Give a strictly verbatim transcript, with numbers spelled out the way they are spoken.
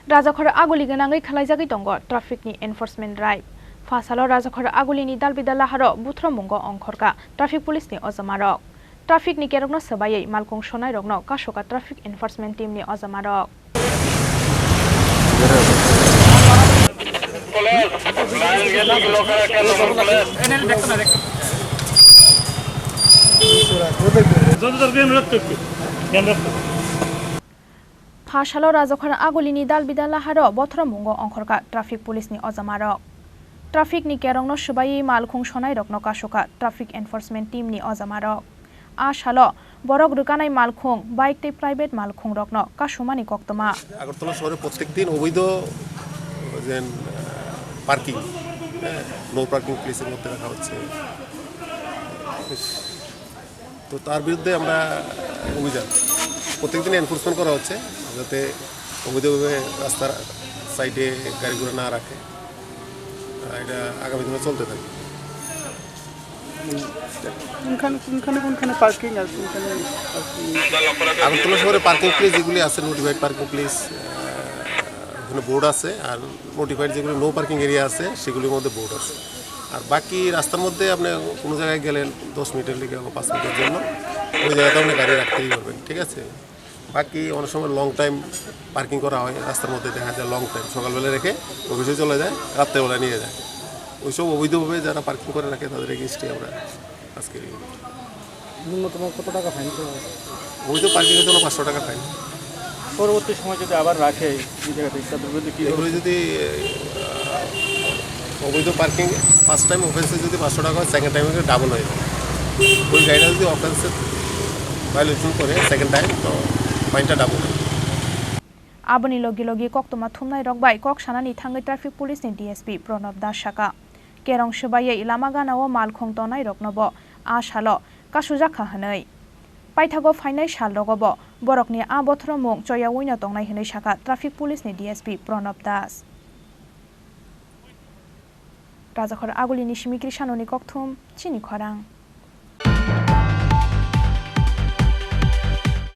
Rajakhor aguli gwnangwi khwlaijagwi tongo traffic ni enforcement drive. Phasalo Rajakhor aguli ni dalbidal laharo buthromungo ongkhorkha traffic police ni ojamarok. Traffic ni kerokno swbaiwi malkhung sonairokno kasukha traffic enforcement team ni ojamarok. Phasalo Rajakhor aguli ni dalbidal laharo buthromungo ongkhorkha traffic police ni ojamarok. Traffic ni kerokno swbaiwi malkhung sonairokno kasukha traffic enforcement team ni ojamarok. A salo borok rwkanai malkhung, bike tei private malkhungrokno kasumani koktwma. Agartala শহরে প্রত্যেক দিন অবৈধ যে পার্কিং, হ্যাঁ, no parking প্লেসের মধ্যে রাখা হচ্ছে। তো তার বিরুদ্ধে আমরা অভিযান প্রত্যেকদিন এনফোর্সমেন্ট করা হচ্ছে, যাতে অবৈধভাবে রাস্তার সাইডে গাড়ি ঘোড়া না রাখে। আহ, এটা আগামী দিনে চলতে থাকবে। কোনখানে, কোনখানে, কোনখানে পার্কিং আর কোনখানে পার্কিং? আগরতলা শহরে পার্কিং প্লেস যেগুলি আছে, নোটিফাইড পার্কিং প্লেস, আহ, ওখানে বোর্ড আছে, আর নোটিফাইড যেগুলি নো পার্কিং এরিয়া আছে, সেগুলির মধ্যে বোর্ড আছে। আর বাকি রাস্তার মধ্যে আপনি কোনো জায়গায় গেলেন দশ মিনিটের লিগে বা পাঁচ মিনিটের জন্য, ওই জায়গাতে আপনি গাড়ি রাখতেই পারবেন, ঠিক আছে? বাকি অনেক সময় লং টাইম পার্কিং করা হয় রাস্তার মধ্যে, দেখা যায় লং টাইম, সকালবেলা রেখে অফিসে চলে যায়, রাত্রেবেলা নিয়ে যায়। ওইসব অবৈধভাবে যারা পার্কিং করে রাখে তাদের এগেইনস্টে আমরা আজকে ন্যূনতম কত টাকা ফাইন করা হবে? অবৈধ পার্কিংয়ের জন্য পাঁচশো টাকা ফাইন। পরবর্তী সময় যদি আবার রাখে এই জায়গাতে, তাদের বিরুদ্ধে কি ব্যবস্থা? এগুলো যদি, আহ, অবৈধ পার্কিং ফার্স্ট টাইম অফেন্সে যদি পাঁচশো টাকা হয়, সেকেন্ড টাইমে ডাবল হয়ে যায়। ওই গাড়িটা যদি অফেন্সে ভায়োলেশন করে সেকেন্ড টাইম, তো ফাইনটা ডাবল হয়। Aboni logi logi koktwma thumnairok bai kok sanani thangwi traffic police ni D S P Pranab Das sakha, kerong swbaiwi lama gana-o malkhung tonnairokno bo a salo kasujakha hwnwi. Paithago phainai salrogo bo borokni a bothoromung choyawino tongnai hwnwi sakha traffic police ni D S P Pranab Das. Rajakhor agulini simi Krishanoni kokthum, chini khorang.